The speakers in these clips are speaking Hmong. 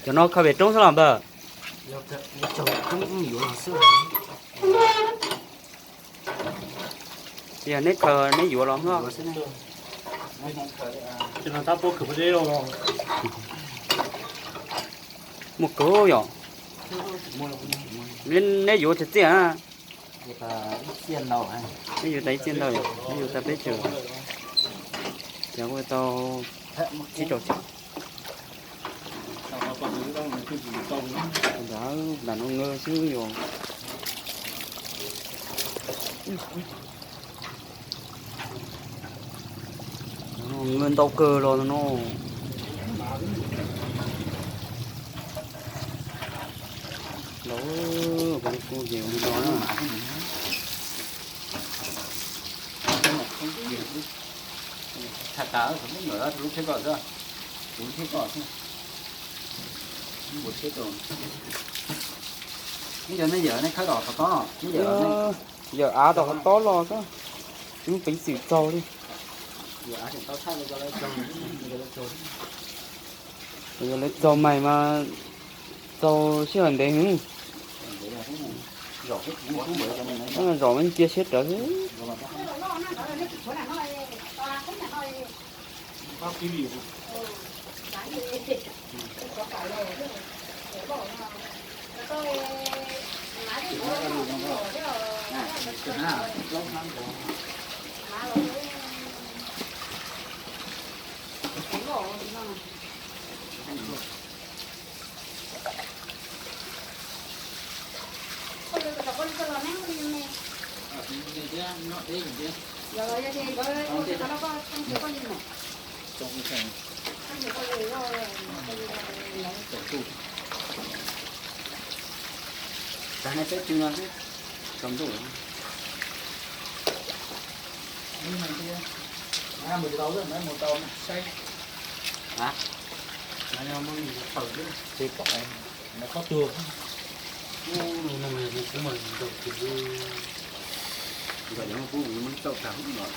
Cov no khaws pem roob xwb los npawg? Yog neb khaws neb yuav los noj. Muaj kawg yom. Neb yuav txiaj txiaj na. Neb yuav tas ib txiaj ntau yom, neb yuav tas peb caug. Ces kuj tau tsib rau txhiab. Ntawd nram no nqaij xwb yom. Nqaij ntau kawg los no. Ntau, kuv ces ua li no na. Tshaj tas lub tsheb ko xwb, tus lub tsheb ko xwb. Ib cov nej yawm nej khawb tom qhov tob no, nej yawm, yawm av tom qhov tob los xwb, lub peev xwm txaug li. Yog lawv txaug mais mas txaug sij hawm ntev heev. Zaum cia siab rawv xwb. Tag peb tug no xwb, tsaus ntuj. Mus tsis tau, mus tau saib. Ces pom no pob tuag. Ub, no mas kuv mas ntaus tus, ntaus yog kuv mus txauj tag hub los.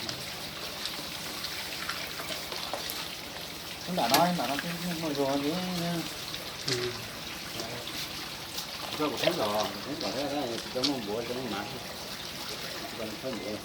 Nram no, nram no twb muaj zog li. Tsis tau kuv thaib los, kuv thaib los tsis tau muaj npuav, tsis tau muaj mav, tsis tau muaj npuav.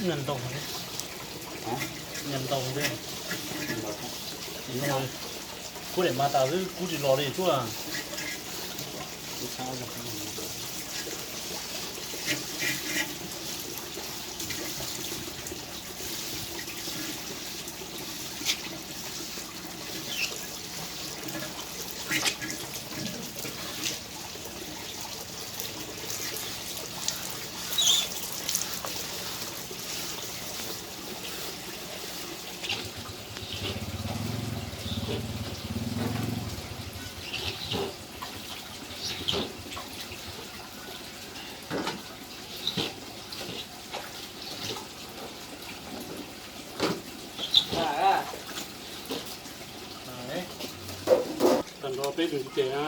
Ntaus, ntaus, kub daim mas tas xwb kub tsis los li tuaj. Tag nrho peb tug ntsej na.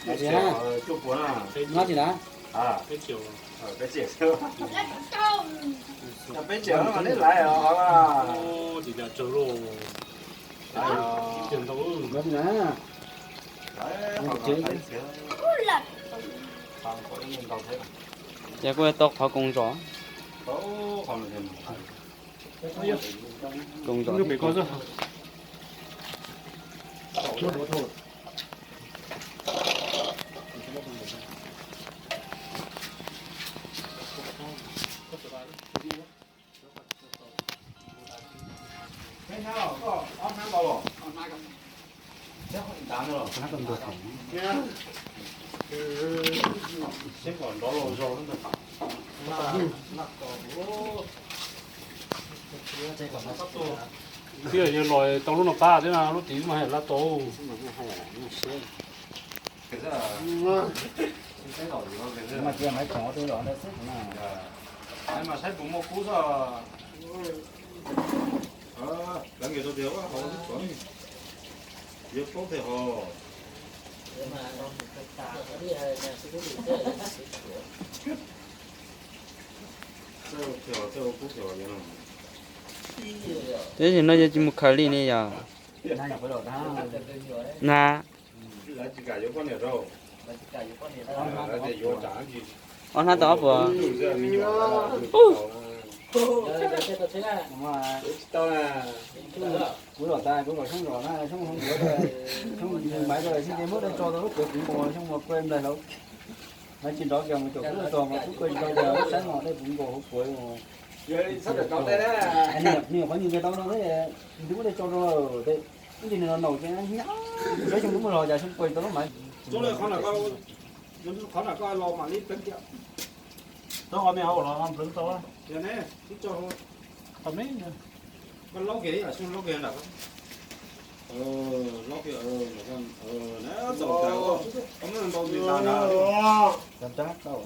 Peb triệu, ờ, cuaj puas na. Peb triệu. Hả? Peb triệu. Ờ, peb triệu xwb. Peb triệu no mas neb laiv os. Ua, tsis yam tsawg lauj. Laiv os. Tiag ntau. Ces kuj tau qhov koos zos. Koos zos. Twb yog los tau lub no pab thiab na, lub tid mas hais lab tau. Mas saib puas muaj kub xwb. Lawv nqis rau tias ua hauv xwb tod, yuav paub tias hos. Tab sis no yog tsis mus khaws li ne yog. Na. Ob hnab tau ob puas. Kuv los tas kuv kom xyoob zos na, xyoob hauv nkuav, xyoob maiv rau xyoob ces muab dej tso rau lub kuav kuv nkaus xyoob mas kuaj nplaig hauv. Mas tsis nrov kiag mus caum kuv txog mas kuv kuaj tsis tau kiag lub saib mas dej kuv nkaus hauv kuav. Nws nyuam qhuav nws nqis tau no, nws twb muab dej tso rau lawm, ib ntsis nws los naum ces nyob saib xyoob twb muab los cas xyoob kuaj tsis tau lub maiv. Qhov na koj los mam li teeb kiag. Tau qhov me hauv los nplhws tau. Qhov me, koj laub kiag ib yam xyoob laub kiag nram. Laub kiag, txaus tas, koj muab ntau ntsis tas nrad. Txaus nrab tau.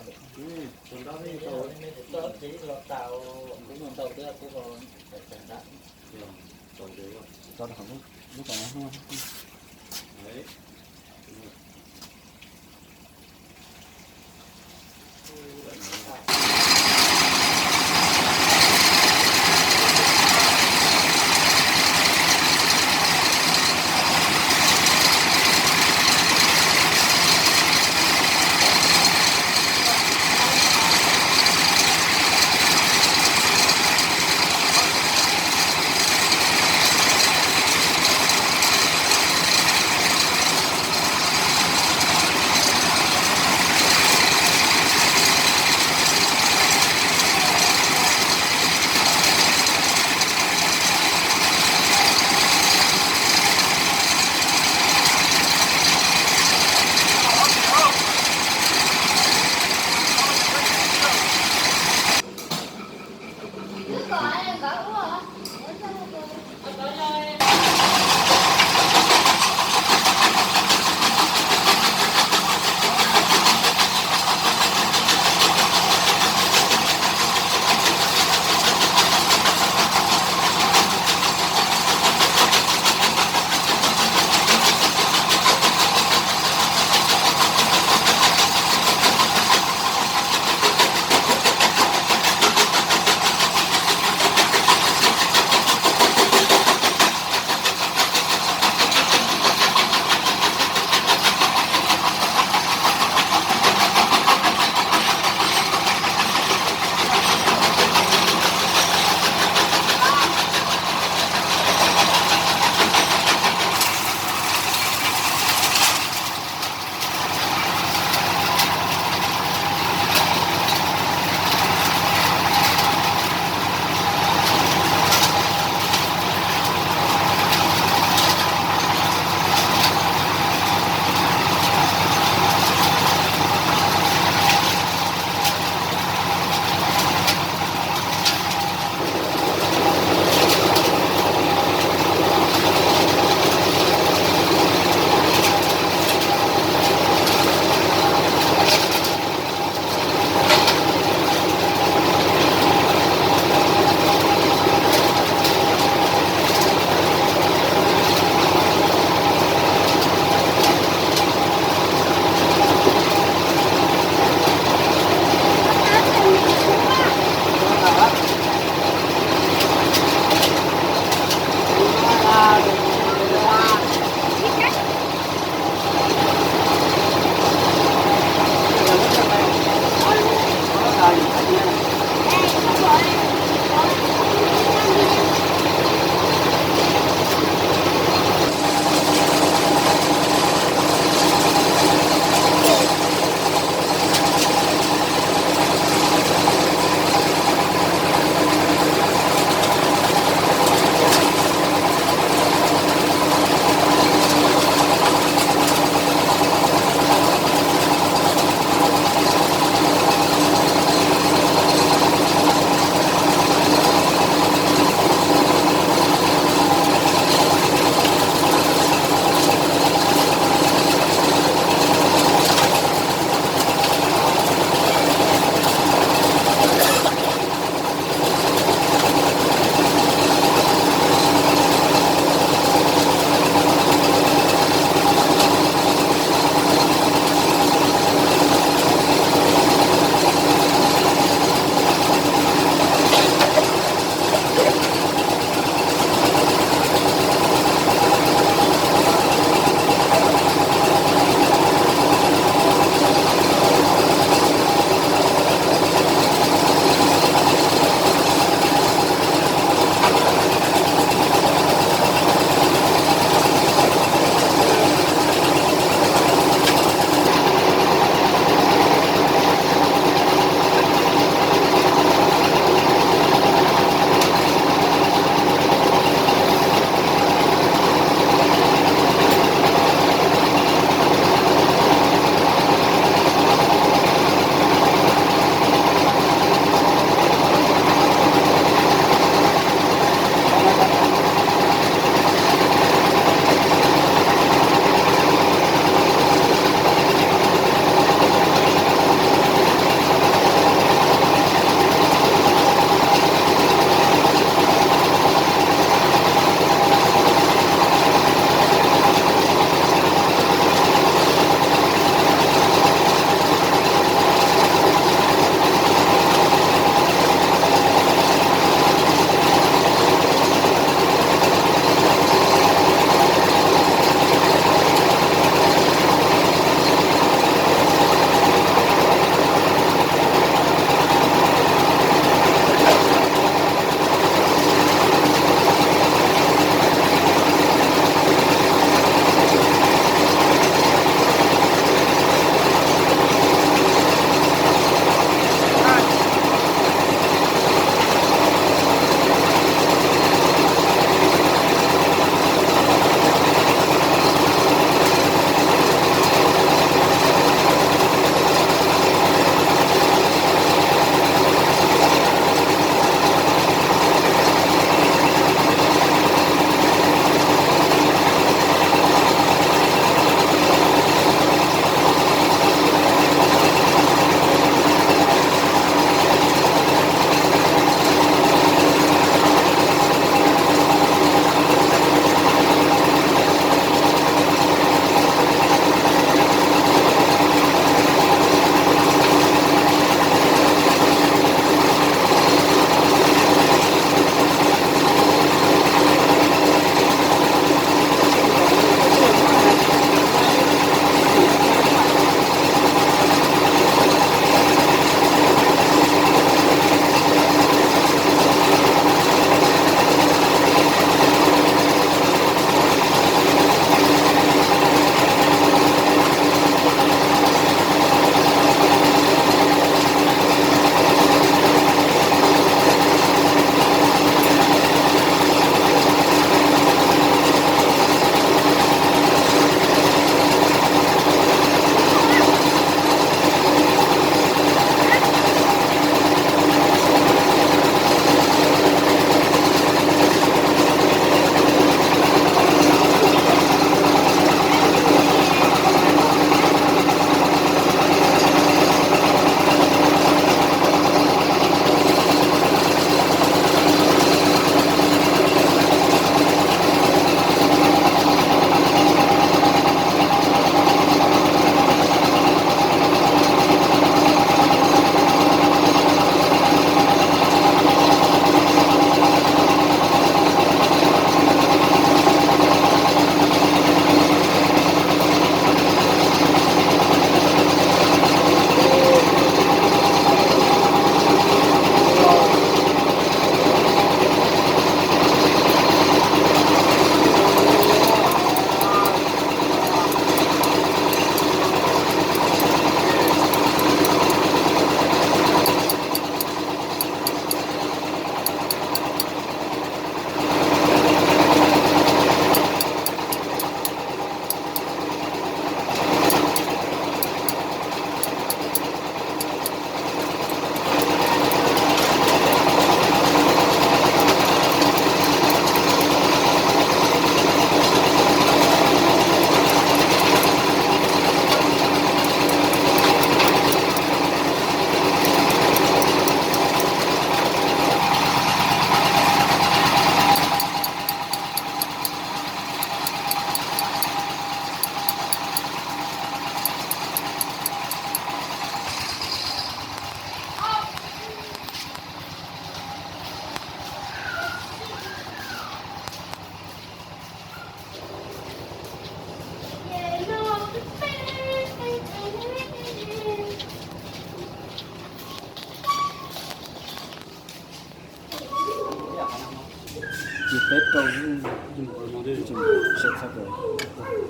Peb rau,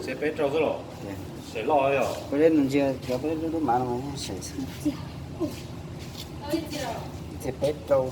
peb rau xwb los? Peb rau yog peb ntsia cov peb lub mav no, peb rau.